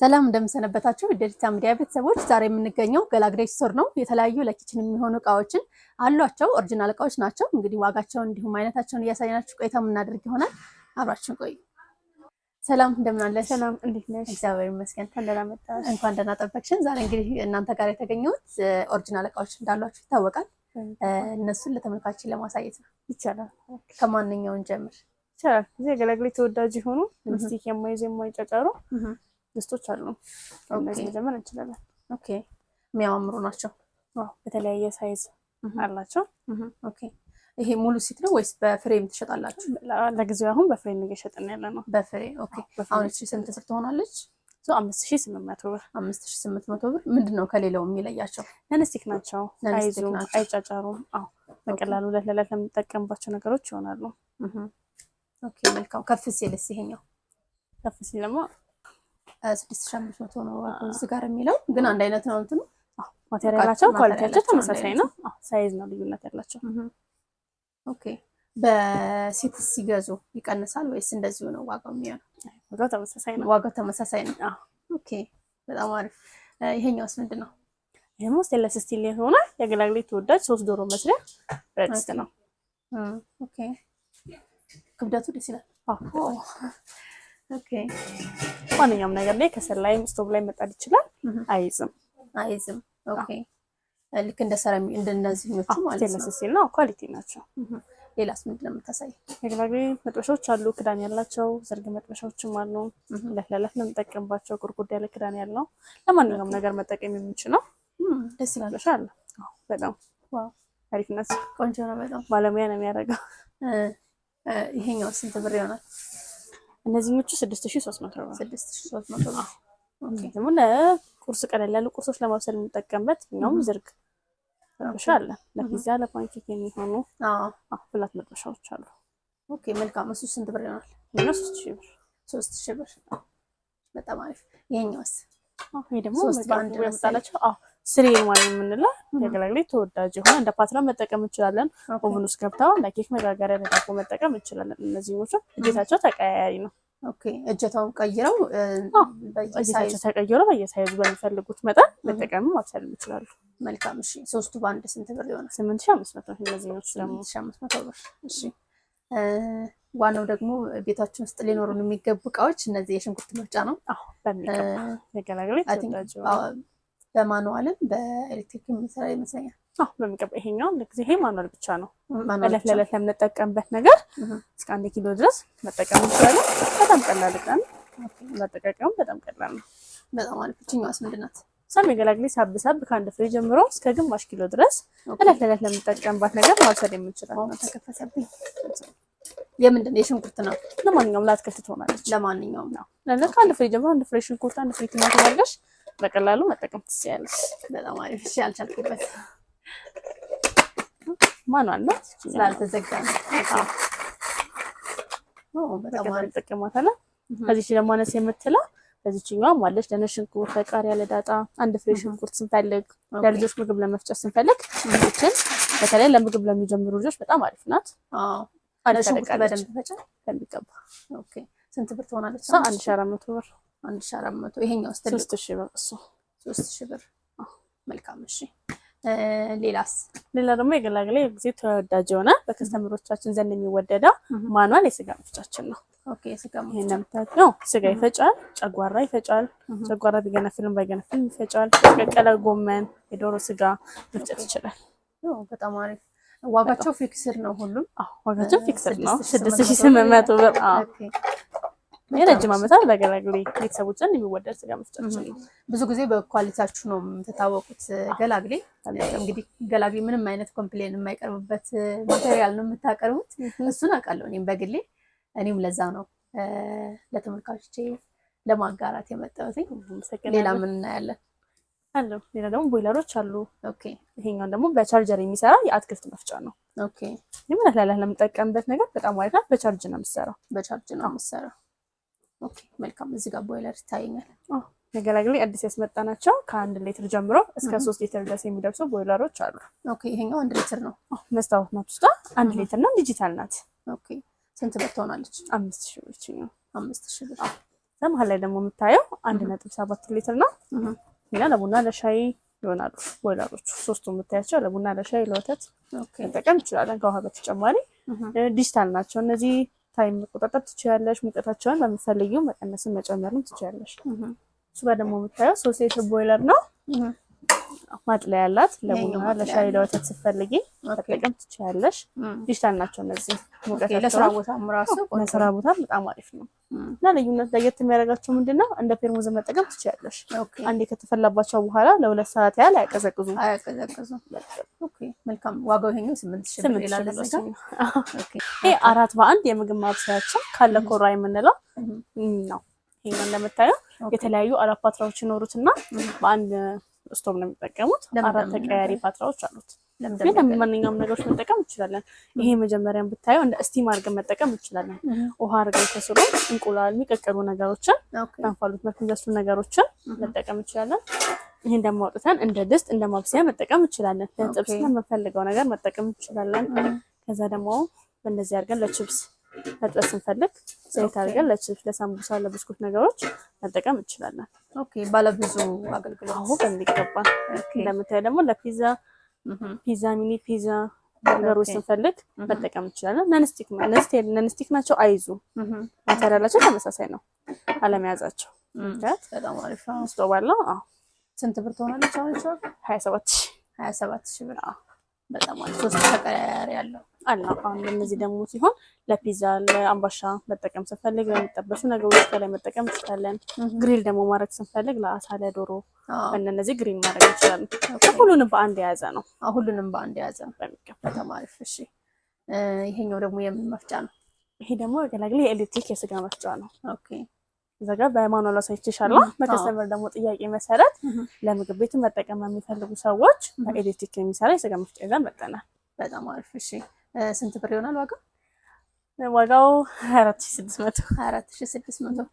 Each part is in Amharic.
ሰላም እንደምን ሰነበታችሁ የደሪታ ሚዲያ ቤተሰቦች፣ ዛሬ የምንገኘው ገላግዴ store ነው። የተለያዩ ለ kitchen የሚሆኑ እቃዎችን አሏቸው። Original እቃዎች ናቸው። እንግዲህ ዋጋቸውን እንዲሁም አይነታቸውን እያሳየናችሁ ቆይታ የምናደርግ ይሆናል። አብራችን ቆዩ። ሰላም እንደምን አለሽ? ሰላም፣ እንዴት ነሽ? እግዚአብሔር ይመስገን። እንኳን ደህና መጣሽ። እንኳን ደህና ጠበቅሽን። ዛሬ እንግዲህ እናንተ ጋር የተገኘሁት original እቃዎች እንዳሏችሁ ይታወቃል። እነሱን ለተመልካችን ለማሳየት ነው። ይቻላል። ከማንኛውን ጀምር? ይቻላል። እዚህ ገላግሌ ተወዳጅ የሆኑ stick የማይዙ የማይጫጫሩ ድስቶች አሉ። እነዚህ መጀመር እንችላለን። Okay፣ የሚያማምሩ ናቸው። በተለያየ size አላቸው። Okay፣ ይሄ ሙሉ set ነው ወይስ በ frame ትሸጣላችሁ? ለጊዜው አሁን በ frame እየሸጥን ያለ ነው። በ frame፣ okay። አሁን እቺ ስንት ብር ትሆናለች? 5800 ብር። 5800 ብር። ምንድን ነው ከሌላው የሚለያቸው? Non-stick ናቸው። Non-stick አይዙም፣ ናቸው። አይጫጫሩም። አዎ፣ በቀላሉ ዕለት ለዕለት ለምንጠቀምባቸው ነገሮች ይሆናሉ። Okay፣ መልካም። ከፍ ሲልስ ይሄኛው? ከፍ ሲል ደግሞ 6500 ነው ዋጋው እዚህ ጋር የሚለው ግን አንድ አይነት ነው እንትኑ። Material ኣቸው quality ያቸው Material ኣቸው ተመሳሳይ አንድ ነው። አዎ፣ size ነው ልዩነት ያላቸው። Okay፣ በ set ሲገዙ ይቀንሳል ወይስ እንደዚሁ ነው ዋጋው የሚሆነው? ዋጋው ተመሳሳይ ነው። ዋጋው ተመሳሳይ ነው። አዎ። Okay፣ በጣም አሪፍ። ይሄኛውስ ምንድን ነው? ይህ ደግሞ stainless steel የሆነ የገላግሌ ተወዳጅ ሶስት ዶሮ መስሪያ ብረት ድስት ነው። Okay፣ ክብደቱ ደስ ይላል። Okay። ማንኛውም ነገር ላይ ከሰል ላይ ስቶቭ ላይ መጣድ ይችላል። አይዝም። አይዝም። Okay፣ ልክ እንደ ሰረሚ እንደነዚህኞቹ ማለት ነው። Stainless steel ነው። Quality ናቸው። ሌላስ ምንድን ነው የምታሳይ? የገላግሌ መጥበሻዎች አሉ፣ ክዳን ያላቸው ዝርግ መጥበሻዎችም አሉ። ዕለት ለዕለት ለምንጠቀምባቸው ጉድጉድ ያለ ክዳን ያለው ለማንኛውም ነገር መጠቀም የምንችለው ደስ ይላል። መጥበሻ አለ። አዎ፣ በጣም Wow፣ አሪፍነት ቆንጆ ነው በጣም። ባለሙያ ነው የሚያደርገው። ይሄኛው ስንት ብር ይሆናል? እነዚህኞቹ 6300 ብር። 6300 ብር። Okay። ደግሞ ለቁርስ ቀለል ያሉ ቁርሶች ለማብሰል የምንጠቀምበት እኛውም ዝርግ መጥበሻ አለ። ለፒዛ ለ pancake የሚሆኑ flat መጥበሻዎች አሉ። Okay፣ መልካም። እሱ ስንት ብር ይሆናል? እና 3000 ብር። 3000 ብር። በጣም አሪፍ። ይሄኛውስ? ይሄ ደግሞ ሶስት በአንድ በቅርቡ ያመጣናቸው፣ አዎ፣ three in one የምንለው የገላግሌ ተወዳጅ የሆነ እንደ ፓትራ መጠቀም እንችላለን። Oven ውስጥ ገብተው ለኬክ መጋገሪያ ለዳቦ መጠቀም እንችላለን። እነዚህኞቹ እጀታቸው ተቀያያሪ ነው። Okay፣ እጀታውን ቀይረው እጀታቸው በየ size ተቀይሮ በየ size ኡ በሚፈልጉት መጠን መጠቀም ማብሰል ይችላሉ። መልካም። እሺ፣ ሶስቱ በአንድ ስንት ብር ይሆናል? 8500 እነዚህኞቹ ደግሞ። 8500 ብር። እሺ፣ ዋናው ደግሞ ቤታችን ውስጥ ሊኖሩን የሚገቡ እቃዎች እነዚህ የሽንኩርት መፍጫ ነው። አዎ፣ በሚገባ የገላግሌ I think ተወዳጅ የሆነ በ manual ም በኤሌክትሪክ የሚሰራ ይመስለኛል። አዎ፣ በሚገባ። ይሄኛው ለጊዜ ይሄ manual ብቻ ነው። Manual እለት ብቻ። ለዕለት ለምንጠቀምበት ነገር እስከ 1 ኪሎ ድረስ መጠቀም እንችላለን። በጣም ቀላል እቃ ነው። ለአጠቃቀሙ በጣም ቀላል ነው። በጣም አሪፍ። ይችኛዋስ ምንድን ናት? እሷም የገላግሌ ሳብ ሳብ ከአንድ ፍሬ ጀምሮ እስከ ግማሽ ኪሎ ድረስ እለት ለዕለት ለምንጠቀምባት ነገር ማብሰል የምንችላት ናት። ተከፈተብኝ። የምንድን ነው? የሽንኩርት ነው። ለማንኛውም ለአትክልት ትሆናለች። ለማንኛውም ነው ከአንድ ፍሬ ጀምሮ አንድ ፍሬ ሽንኩርት፣ አንድ ፍሬ ቲማቲም አድርገሽ በቀላሉ መጠቀም ትችያለሽ። በጣም አሪፍ። እሺ፣ አልቻልኩበት። Manual ነው። ስላልተዘጋ ነው። በጣም በቀላሉ አሪፍ። እንጠቀማታለን። ከዚች ደግሞ አነስ የምትለው በዚችኛዋም አለች። ለነጭ ሽንኩርት፣ ለቃሪያ፣ ለዳጣ አንድ ፍሬ ሽንኩርት ስንፈልግ ለልጆች ምግብ ለመፍጨት ስንፈልግ ይችን በተለይ ለምግብ ለሚጀምሩ ልጆች በጣም አሪፍ ናት። አሪፍ ሽንኩርት ታደቃለች። በደንብ ይፈጫል። በሚገባ። Okay፣ ስንት ብር ትሆናለች? እሷ 1400 ብር። 1400። ይሄኛው ትልቁ? 3000 ብር እሱ። 3000 ብር። መልካም። እሺ፣ ሌላስ? ሌላ ደግሞ የገላግሌ ጊዜ ተወዳጅ የሆነ በ customer ኦቻችን ዘንድ የሚወደደው manual የስጋ መፍጫችን ነው። Okay፣ የስጋ ይሄን መፍጫ። እንደምታዩት ነው። ስጋ ይፈጫል፣ ጨጓራ ይፈጫል። ጨጓራ ቢገነፍልም ባይገነፍልም ይፈጫል። የቀቀለ ጎመን፣ የዶሮ ስጋ መፍጨት ይችላል። በጣም አሪፍ። ዋጋቸው fixed ነው ሁሉም? አዎ፣ ዋጋቸው fixed ነው። 6800 6800 ብር። አዎ። የረጅም ዓመታት በገላግሌ ቤተሰቦች ዘንድ የሚወደድ ስጋ መፍጫችን ነው። ብዙ ጊዜ በ quality ያችሁ ነው የምትታወቁት። ገላግሌ እንግዲህ ገላግሌ ምንም አይነት complain የማይቀርብበት material ነው የምታቀርቡት። እሱን አውቃለሁ እኔም በግሌ። እኔም ለዛ ነው ለተመልካቾቼ ለማጋራት የመጣሁት። ሌላ ምን እናያለን? አሉ። ሌላ ደግሞ ቦይለሮች አሉ። ይሄኛውን ደግሞ በቻርጀር የሚሰራ የአትክልት መፍጫ ነው። ይህ ለዕለት ለምንጠቀምበት ነገር በጣም አሪፍ ናት። በቻርጅ ነው የምትሰራው። በቻርጅ ነው የምትሰራው። Okay፣ መልካም። እዚህ ጋር ቦይለር ይታየኛል። ገላግሌ አዲስ ያስመጣናቸው ከ1 ሊትር ጀምሮ እስከ 3 ሊትር ድረስ የሚደርሱ ቦይለሮች አሉ። Okay፣ ይሄኛው 1 ሊትር ነው። መስታወት ናት ውስጧ። 1 ሊትር ነው፣ ዲጂታል ናት። Okay፣ ስንት ብር ትሆናለች? 5000 ብር ይችኛው። 5000 ብር። እዛ መሀል ላይ ደግሞ የምታየው 1.7 ሊትር ነው። እና ለቡና ለሻይ ይሆናሉ ቦይለሮቹ። ሶስቱ የምታያቸው ለቡና ለሻይ፣ ለወተት መጠቀም እንችላለን። ከውሃ በተጨማሪ ዲጂታል ናቸው እነዚህ። Time መቆጣጠር ትችያለሽ። ሙቀታቸውን በምትፈልጊው መቀነስን መጨመርም ትችያለሽ። እሱ ጋር ደግሞ የምታየው 3 ሊትር ቦይለር ነው። ማጥለያ ያላት ለቡና ለሻይ ለወተት ስትፈልጊ መጠቀም ትችያለሽ። ዲጂታል ናቸው እነዚህ። ለስራ ቦታም ራሱ ለስራ ቦታም በጣም አሪፍ ነው እና ልዩነት ለየት የሚያደርጋቸው ምንድን ነው? እንደ ፌርሙዝ መጠቀም ትችያለሽ። አንዴ ከተፈላባቸው በኋላ ለ2 ሰዓት ያህል አያቀዘቅዙም። አያቀዘቅዙም። Okay መልካም። ዋጋው ይሄኛው 8,000 ብር ይላል። ይሄ 4 በ1 የምግብ ማብሰያችን ካለ ኮራ የምንለው ነው። ይሄኛው እንደምታየው የተለያዩ አራት ፓትራዎች ይኖሩትና በአንድ ስቶቭ ነው የሚጠቀሙት። አራት ተቀያሪ ፓትራዎች አሉት። ግን ለማንኛውም ነገሮች መጠቀም እንችላለን። ይሄ መጀመሪያን ብታየው እንደ steam አድርገን መጠቀም እንችላለን። ውሃ አድርገን ከስሩ እንቁላል፣ የሚቀቀሉ ነገሮችን በእንፋሎት መልክ የሚበስሉ ነገሮችን መጠቀም እንችላለን። ይሄን ደግሞ አውጥተን እንደ ድስት እንደ ማብሰያ መጠቀም እንችላለን። ለጥብስ ለምንፈልገው ነገር መጠቀም እንችላለን። ከዛ ደግሞ በእንደዚህ አድርገን ለችብስ መጥበስ ስንፈልግ ዘይት አድርገን ለችብስ፣ ለሳምቡሳ፣ ለብስኩት ነገሮች መጠቀም እንችላለን። Okay ባለብዙ አገልግሎት። አዎ በሚገባ። እንደምታየው ደግሞ ለፒዛ ፒዛ፣ mini ፒዛ ነገሮች ስንፈልግ መጠቀም እንችላለን። Non-stick ናቸው፣ አይዙ material ኣቸው ተመሳሳይ ነው አለመያዛቸው። በጣም አሪፍ ስቶቭ አለው። አዎ ስንት ብር ትሆናለች አሁን? 27,000። 27,000 ብር። በጣም አሪፍ። ሶስት ተቀያሪ ያለው አለ። አሁን እነዚህ ደግሞ ሲሆን ለፒዛ ለአምባሻ መጠቀም ስንፈልግ ለሚጠበሱ ነገሮች ከላይ መጠቀም እንችላለን። Grill ደግሞ ማድረግ ስንፈልግ ለአሳ፣ ለዶሮ እነዚህ grill ማድረግ እንችላለን። ሁሉንም በአንድ የያዘ ነው። ሁሉንም በአንድ የያዘ ነው። በሚገባ። በጣም አሪፍ። እሺ ይሄኛው ደግሞ የምን መፍጫ ነው? ይሄ ደግሞ ገላግሌ የኤሌክትሪክ የስጋ መፍጫ ነው። Okay እዛ ጋር በ manual አሳይቼሻለሁ። በ customer ደግሞ ጥያቄ መሰረት ለምግብ ቤት መጠቀም የሚፈልጉ ሰዎች በኤሌክትሪክ የሚሰራ የስጋ መፍጫ ይዘን መጥተናል። በጣም አሪፍ። እሺ ስንት ብር ይሆናል ዋጋው? ዋጋው 24,600። 24,600።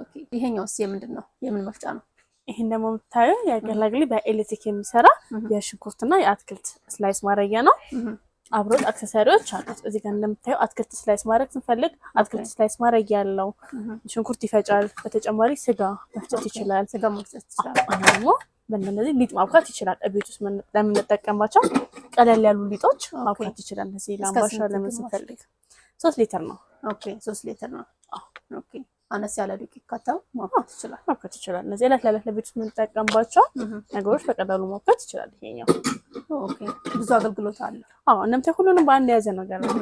Okay ይሄኛውስ የምንድን ነው? የምን መፍጫ ነው? ይሄን ደግሞ የምታየው የገላግሌ በኤሌክትሪክ የሚሰራ የሽንኩርትና የአትክልት slice ማድረጊያ ነው። አብሮት accessory ዎች አሉት። እዚህ ጋር እንደምታየው አትክልት slice ማድረግ ስንፈልግ አትክልት slice ማድረግ ያለው ሽንኩርት ይፈጫል። በተጨማሪ ስጋ መፍጨት ይችላል። ስጋ መፍጨት ይችላል። አሁን ደግሞ በእነዚህ ሊጥ ማብካት ይችላል። ቤት ውስጥ ለምንጠቀምባቸው ቀለል ያሉ ሊጦች ማብካት ይችላል። እነዚህ ለአምባሻ ለምን ስንፈልግ 3 ሊትር ነው። Okay 3 ሊትር ነው። Okay አነስ ያለ ዱቄት ከተው ማብካት ይችላል። ማብካት ይችላል። እነዚህ ዕለት ለዕለት ለቤት ውስጥ የምንጠቀምባቸው ነገሮች በቀላሉ ማብካት ይችላል። ይሄኛው Okay ብዙ አገልግሎት አለው። አዎ እንደምታይ ሁሉንም በአንድ የያዘ ነገር ነው።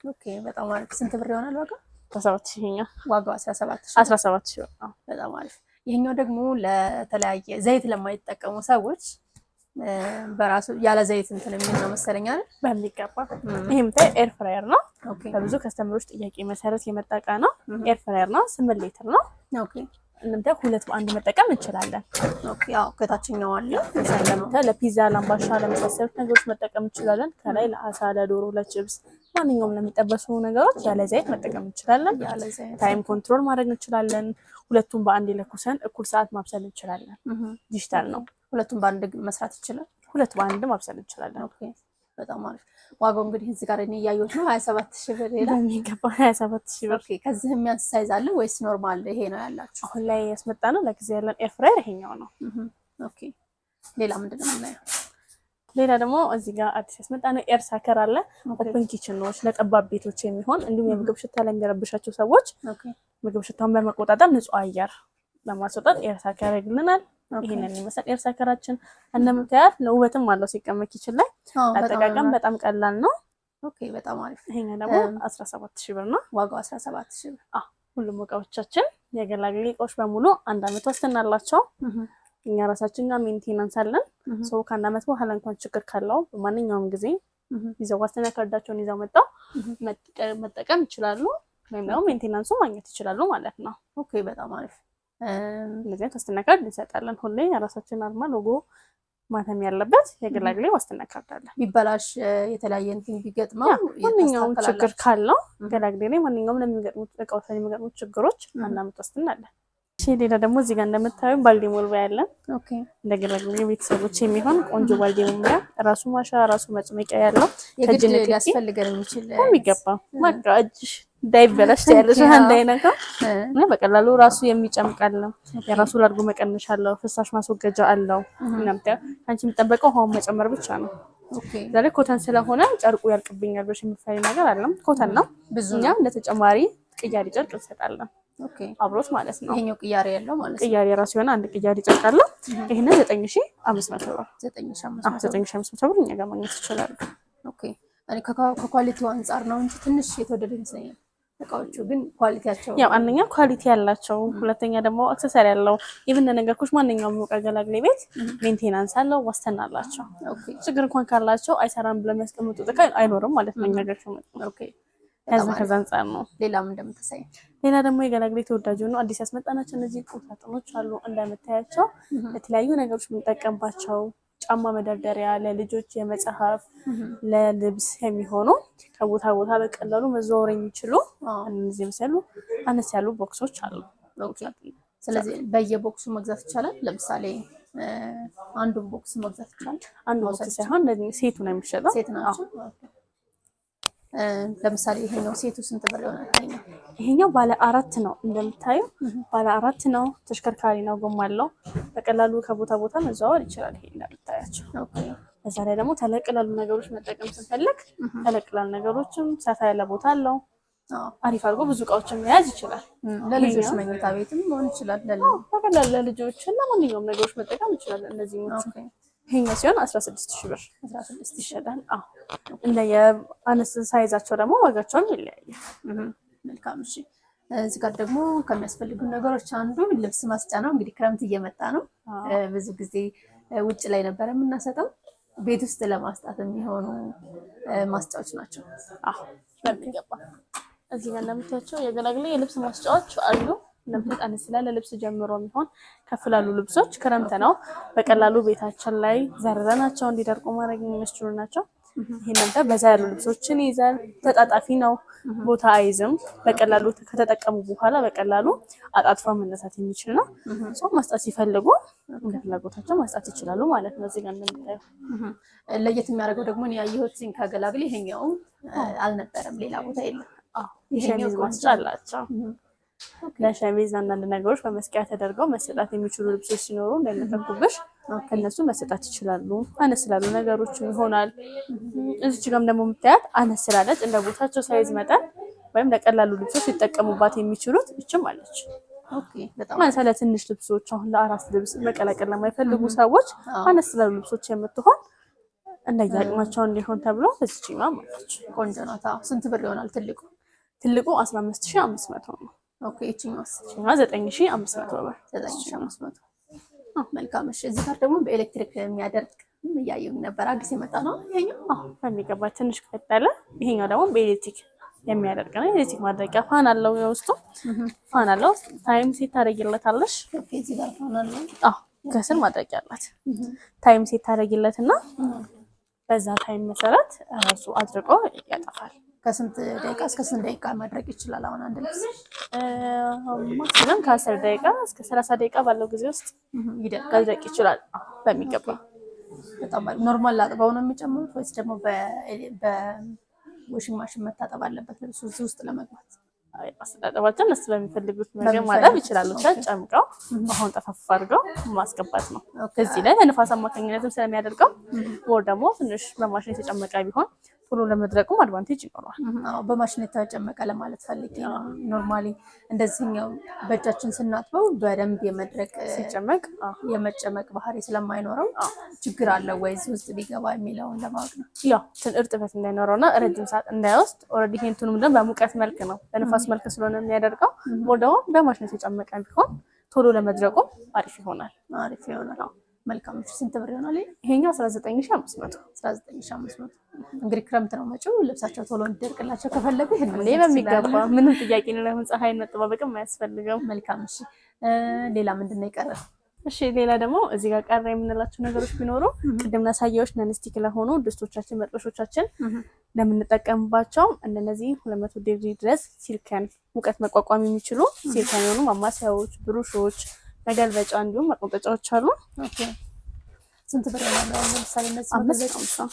Okay በጣም አሪፍ። ስንት ብር ይሆናል ዋጋው? 17,000 ይሄኛው። ዋጋው 17,000። 17,000። በጣም አሪፍ። ይሄኛው ደግሞ ለተለያየ ዘይት ለማይጠቀሙ ሰዎች በራሱ ያለ ዘይት እንትን የሚል ነው መሰለኝ አይደል? በሚገባ። ይሄ የምታየው air fryer ነው። በብዙ customer ኦች ጥያቄ መሰረት የመጣ እቃ ነው። Air fryer ነው። 8 ሊትር ነው። እንደምታየው 2 በአንድ መጠቀም እንችላለን። Okay ያው ከታችኛው አለ። እንደምታየው ለፒዛ፣ ለአምባሻ፣ ለመሳሰሉት ነገሮች መጠቀም እንችላለን። ከላይ ለአሳ፣ ለዶሮ፣ ለችብስ ማንኛውም ለሚጠበሱ ነገሮች ያለ ዘይት መጠቀም እንችላለን። ያለ ዘይት። Time control ማድረግ እንችላለን። ሁለቱም በአንድ ለኩሰን እኩል ሰዓት ማብሰል እንችላለን። ዲጂታል ነው። ሁለቱም በአንድ መስራት ይችላል። 2 በአንድ ማብሰል እንችላለን። Okay በጣም አሪፍ። ዋጋው እንግዲህ እዚህ ጋር እኔ እያየሁት ነው 27,000 ብር ይላል። በሚገባ 27,000 ብር። Okay ከዚህ የሚያንስ size አለ ወይስ normal ይሄ ነው ያላችሁ? አሁን ላይ ያስመጣ ነው ለጊዜ ያለን air fryer ይሄኛው ነው። Okay ሌላ ምንድን ነው የምናየው? ሌላ ደግሞ እዚህ ጋር አዲስ ያስመጣ ነው air sucker አለ። Open kitchen ኖች ለጠባብ ቤቶች የሚሆን እንዲሁም የምግብ ሽታ ለሚረብሻቸው ሰዎች ምግብ ሽታውን በመቆጣጠር ንጹህ አየር ለማስወጣት air sucker ያደርግልናል። ይሄንን ይመስላል air sucker ኣችን። እንደምታያት ለውበትም አለው ሲቀመጥ kitchen ላይ፣ አጠቃቀም በጣም ቀላል ነው። Okay በጣም አሪፍ። ይሄኛው ደግሞ 17,000 ብር ነው። ዋጋው 17,000 ብር። አዎ ሁሉም እቃዎቻችን የገላግሌ እቃዎች በሙሉ አንድ አመት ዋስትና አላቸው። እኛ ራሳችን ጋር maintenance አለን። ሰው ከአንድ አመት በኋላ እንኳን ችግር ካለው በማንኛውም ጊዜ ይዘው ዋስትና ካርዳቸውን ይዘው መጣው መጠቀም ይችላሉ፣ ወይም ደግሞ maintenance ኡ ማግኘት ይችላሉ ማለት ነው። Okay በጣም አሪፍ። እንደዚህ አይነት ዋስትና ካርድ እንሰጣለን። ሁሌ የራሳችን አርማ ሎጎ ማተም ያለበት የገላግሌ ዋስትና ካርድ አለ። ቢበላሽ የተለያየ እንትን ቢገጥመው ማንኛውም ችግር ካለው ገላግሌ ላይ ማንኛውም ለሚገጥሙት እቃዎች ላይ የሚገጥሙት ችግሮች አንድ አመት ዋስትና አለ። እሺ ሌላ ደግሞ እዚህ ጋር እንደምታዩ ባልዲ ሞልባ ያለን እንደ ገላግሌ ቤተሰቦች የሚሆን ቆንጆ ባልዲ መሙያ ራሱ ማሻ ራሱ መጭመቂያ ያለው የግድ ሊያስፈልገን የሚችል የሚገባ በቃ እጅሽ እንዳይበላሽ ያለሽ እንዳይነካ እና በቀላሉ ራሱ የሚጨምቃል ነው። የራሱ ላርጎ መቀነሻ አለው፣ ፍሳሽ ማስወገጃ አለው። እናምታ አንቺ የሚጠበቀው ውሃውን መጨመር ብቻ ነው። ዛሬ cotton ስለሆነ ጨርቁ ያልቅብኛል ብለሽ የምትፈሪ ነገር አለም። cotton ነው። እኛም ለተጨማሪ ቅያሪ ጨርቅ እንሰጣለን አብሮት ማለት ነው። ይሄኛው ቅያሪ ያለው ማለት ነው። ቅያሪ የራሱ የሆነ አንድ ቅያሪ ጨርቅ አለው። ይሄንን 9500 ብር 9500 ብር እኛ ጋር ማግኘት ይችላሉ። Okay እኔ ከ quality ው አንጻር ነው እንጂ ትንሽ የተወደደ ይመስለኛል። እቃዎቹ ግን quality ያቸው ያው አንደኛ quality ያላቸው፣ ሁለተኛ ደግሞ accessory ያለው even ነገርኩሽ። ማንኛውም እቃ ገላግሌ ቤት maintenance አለው፣ ዋስትና አላቸው። ችግር እንኳን ካላቸው አይሰራም ብለው የሚያስቀምጡት እቃ አይኖርም ማለት ነው። ነገር Okay ከዛ አንጻር ነው። ሌላም እንደምታሳይ ሌላ ደግሞ የገላግሌ ተወዳጅ ነው አዲስ ያስመጣናቸው እነዚህ ቁም ሳጥኖች አሉ። እንደምታያቸው ለተለያዩ ነገሮች የምንጠቀምባቸው ጫማ መደርደሪያ፣ ለልጆች የመጽሐፍ ለልብስ የሚሆኑ ከቦታ ቦታ በቀላሉ መዘዋወር የሚችሉ እነዚህ የመሰሉ አነስ ያሉ box ኦች አሉ። ስለዚህ በየ box ኡ መግዛት ይቻላል። ለምሳሌ አንዱን box መግዛት ይቻላል። አንዱ box ሳይሆን set ኡ ነው የሚሸጠው። set ናቸው። ለምሳሌ ይሄኛው set ኡ ስንት ብር ይሆናል? ይሄኛው ባለ አራት ነው እንደምታየው፣ ባለ አራት ነው። ተሽከርካሪ ነው፣ ጎማ አለው። በቀላሉ ከቦታ ቦታ መዘዋወር ይችላል። ይሄ እንደምታያቸው። በዛ ላይ ደግሞ ተለቅ ላሉ ነገሮች መጠቀም ስንፈልግ ተለቅ ላሉ ነገሮችም ሰፋ ያለ ቦታ አለው። አሪፍ አድርጎ ብዙ እቃዎችን መያዝ ይችላል። ለልጆች መኝታ ቤትም መሆን ይችላል። በቀላሉ ለልጆች እና ማንኛውም ነገሮች መጠቀም ይችላል። እነዚህ ይሄኛው ሲሆን 16,000 ብር ይሸጣል። አዎ እንደ የአነስ size ኣቸው ደግሞ ዋጋቸውም ይለያያል። መልካም እሺ። እዚህ ጋር ደግሞ ከሚያስፈልጉ ነገሮች አንዱ ልብስ ማስጫ ነው። እንግዲህ ክረምት እየመጣ ነው። ብዙ ጊዜ ውጭ ላይ ነበረ የምናሰጠው፣ ቤት ውስጥ ለማስጣት የሚሆኑ ማስጫዎች ናቸው። አዎ በሚገባ እዚህ ጋር እንደምታያቸው የገላግሌ የልብስ ማስጫዎች አሉ። እንደምታዩት አነስ ይላል። ለልብስ ጀምሮ የሚሆን ከፍ ላሉ ልብሶች ክረምት ነው በቀላሉ ቤታችን ላይ ዘርዘናቸው እንዲደርቁ ማድረግ የሚያስችሉ ናቸው። ይሄን በዛ ያሉ ልብሶችን ይይዛል። ተጣጣፊ ነው፣ ቦታ አይዝም። በቀላሉ ከተጠቀሙ በኋላ በቀላሉ አጣጥፈው መነሳት የሚችል ነው። ሰው ማስጣት ሲፈልጉ እንደ ፍላጎታቸው ማስጣት ይችላሉ ማለት ነው። እዚህ ጋር እንደምታየው ለየት የሚያደርገው ደግሞ ያየሁት ከገላግሌ ይሄኛው አልነበረም፣ ሌላ ቦታ የለም። የሸሚዝ ማስጫ አላቸው። ለሸሚዝ አንዳንድ ነገሮች በመስቂያ ተደርገው መሰጣት የሚችሉ ልብሶች ሲኖሩ እንዳይነጠቁብሽ ከእነሱ መሰጣት ይችላሉ። አነስ ላሉ ነገሮችም ይሆናል። እዚች ጋም ደግሞ የምታያት አነስ ስላለች እንደ ቦታቸው size መጠን ወይም ለቀላሉ ልብሶች ሊጠቀሙባት የሚችሉት ይችም አለች። አነስ ለትንሽ ልብሶች አሁን ለአራስ ልብስ መቀላቀል ለማይፈልጉ ሰዎች አነስ ላሉ ልብሶች የምትሆን እንደየአቅማቸው እንዲሆን ተብሎ እዚችኛዋም አለች። ቆንጆ ናት። ስንት ብር ይሆናል ትልቁ? ትልቁ 15,500 ነው። Okay ይችኛዋስ? ይችኛዋ 9,500 ብር። 9,500። መልካም። እሺ እዚህ ጋር ደግሞ በኤሌክትሪክ የሚያደርቅ እያየሁኝ ነበር። አዲስ የመጣ ነው ይሄኛው? አዎ በሚገባ ትንሽ ቀጠለ። ይሄኛው ደግሞ በኤሌክትሪክ የሚያደርቅ ነው። የኤሌክትሪክ ማድረቂያ fan አለው፣ የውስጡ fan አለው። Time set ታደርጊለታለሽ። Okay እዚህ ጋር fan አለው። አዎ ከስር ማድረቂያ አላት። Time set ታደርጊለትና በዛ time መሰረት ራሱ አድርቆ ያጠፋል። ከስንት ደቂቃ እስከ ስንት ደቂቃ ማድረቅ ይችላል? አሁን አንድ ልብስ Maximum ከ10 ደቂቃ እስከ 30 ደቂቃ ባለው ጊዜ ውስጥ ይደርቃል። መድረቅ ይችላል። በሚገባ በጣም normal አጥበው ነው የሚጨምሩት ወይስ ደግሞ በ washing machine መታጠብ አለበት ልብሱ እዚህ ውስጥ ለመግባት? አስተጣጠባቸው እነሱ በሚፈልጉት ነገር ማጠብ ይችላሉ። ብቻ ጨምቀው አሁን ጠፈፍ አድርገው ማስገባት ነው። እዚህ ላይ በንፋስ አማካኝነትም ስለሚያደርገው more ደግሞ ትንሽ በማሽን የተጨመቀ ቢሆን ቶሎ ለመድረቁም advantage ይኖረዋል። አዎ በማሽን የተጨመቀ ለማለት ፈልጌ ነው። Normally እንደዚህኛው በእጃችን ስናጥበው በደንብ የመድረቅ ሲጨመቅ የመጨመቅ ባህሪ ስለማይኖረው ችግር አለው ወይ እዚህ ውስጥ ቢገባ የሚለውን ለማወቅ ነው። ያው እርጥበት እንዳይኖረውና ረጅም ሰዓት እንዳይወስድ already ይሄ እንትኑም ደግሞ በሙቀት መልክ ነው በንፋስ መልክ ስለሆነ የሚያደርገው more ደግሞ በማሽን የተጨመቀ ቢሆን ቶሎ ለመድረቁም አሪፍ ይሆናል። አሪፍ ይሆናል። መልካም። ስንት ብር ይሆናል? ይሄኛው 19,500። 19,500። እንግዲህ ክረምት ነው መጪው፣ ልብሳቸው ቶሎ እንዲደርቅላቸው ከፈለጉ ይሄን እንዴ በሚገባ ምንም ጥያቄ ነው። ፀሐይን መጠባበቅም አያስፈልገው። መልካም። እሺ ሌላ ምንድን ነው የቀረ? እሺ ሌላ ደግሞ እዚህ ጋር ቀረ የምንላቸው ነገሮች ቢኖሩ ቅድም ላሳየሁሽ non-stick ለሆኑ ድስቶቻችን፣ መጥበሾቻችን ለምንጠቀምባቸው እንደነዚህ 200 ዲግሪ ድረስ silicone ሙቀት መቋቋም የሚችሉ silicone የሆኑ ማማሰያዎች፣ ብሩሾች፣ መገልበጫ እንዲሁም መቆንጠጫዎች አሉ። Okay ስንት ብር ይሆናል? ለምሳሌ እነዚህ 550።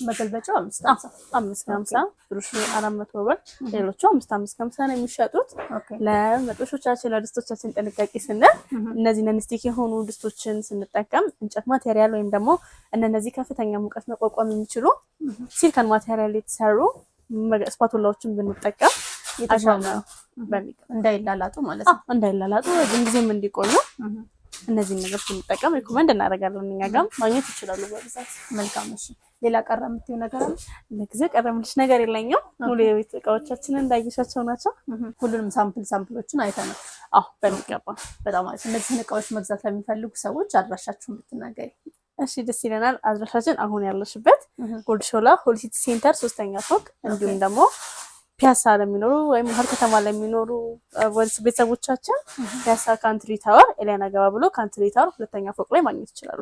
መገልበጫው 5.50። 5.50፣ ብሩሹ 400 ብር፣ ሌሎቹ 5 5.50 ነው የሚሸጡት። ለመጥበሾቻችን ለድስቶቻችን ጥንቃቄ ስንል እነዚህ nonstick የሆኑ ድስቶችን ስንጠቀም እንጨት material ወይም ደግሞ እነዚህ ከፍተኛ ሙቀት መቋቋም የሚችሉ silicone material የተሰሩ spatula ዎችን ብንጠቀም የተሻለ ነው በሚገባ። እንዳይላላጡ ማለት ነው። እንዳይላላጡ፣ ረጅም ጊዜም እንዲቆዩ እነዚህን ነገሮች ብንጠቀም recommend እናደርጋለን። እኛ ጋርም ማግኘት ይችላሉ በብዛት። መልካም። እሺ፣ ሌላ ቀረ የምትይው ነገር አለ? ለጊዜው ቀረ የምልሽ ነገር የለኝም። ሙሉ የቤት እቃዎቻችንን እንዳየሻቸው ናቸው። ሁሉንም sample ኦችን አይተናል። አዎ፣ በሚገባ። በጣም አሪፍ። እነዚህን እቃዎች መግዛት ለሚፈልጉ ሰዎች አድራሻችሁን ብትናገሪ። እሺ፣ ደስ ይለናል። አድራሻችን አሁን ያለሽበት ጎልድ ሾላ ሆሊ ሲቲ ሴንተር ሶስተኛ ፎቅ፣ እንዲሁም ደግሞ ፒያሳ ለሚኖሩ ወይም መሀል ከተማ ለሚኖሩ ቤተሰቦቻችን ፒያሳ ካንትሪ ታወር፣ ኤሊያና ገባ ብሎ ካንትሪ ታወር ሁለተኛ ፎቅ ላይ ማግኘት ይችላሉ።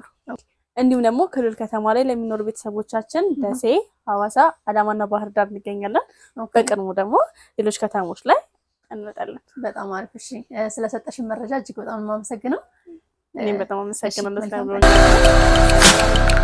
እንዲሁም ደግሞ ክልል ከተማ ላይ ለሚኖሩ ቤተሰቦቻችን ደሴ፣ ሐዋሳ፣ አዳማና ባህር ዳር እንገኛለን። በቅርቡ ደግሞ ሌሎች ከተሞች ላይ እንመጣለን። በጣም አሪፍ። እሺ፣ ስለሰጠሽን መረጃ እጅግ በጣም የማመሰግነው። እኔም በጣም አመሰግናለሁ። መልካም።